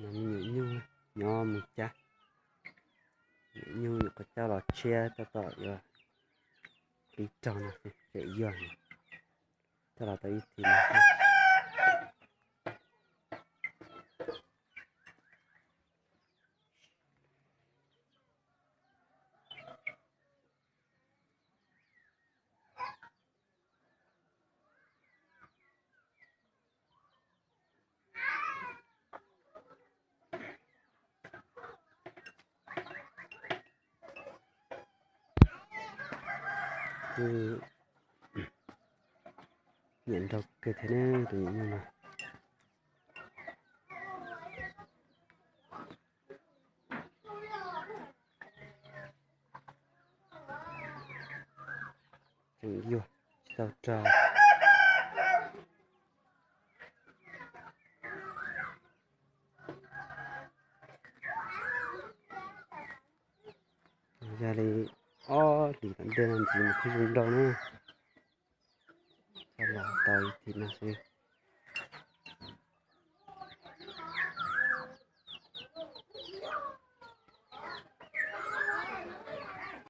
No me nyuam nyuj nyob mus cab. Nyuam nyuj nyuam qhuav coj los tshiab tab tom yuav pib raug no xwb, tseem yuag no. Coj los tau ib thim no xwb. Nyiam nrau kawg thiab ne tus nyuam nyuj no. Tseem yuag tsis tau rog. Yog li ob hlis tom ntej no ntxiv mas thiaj zoo nrau na. Coj los tau ib thim no xwb.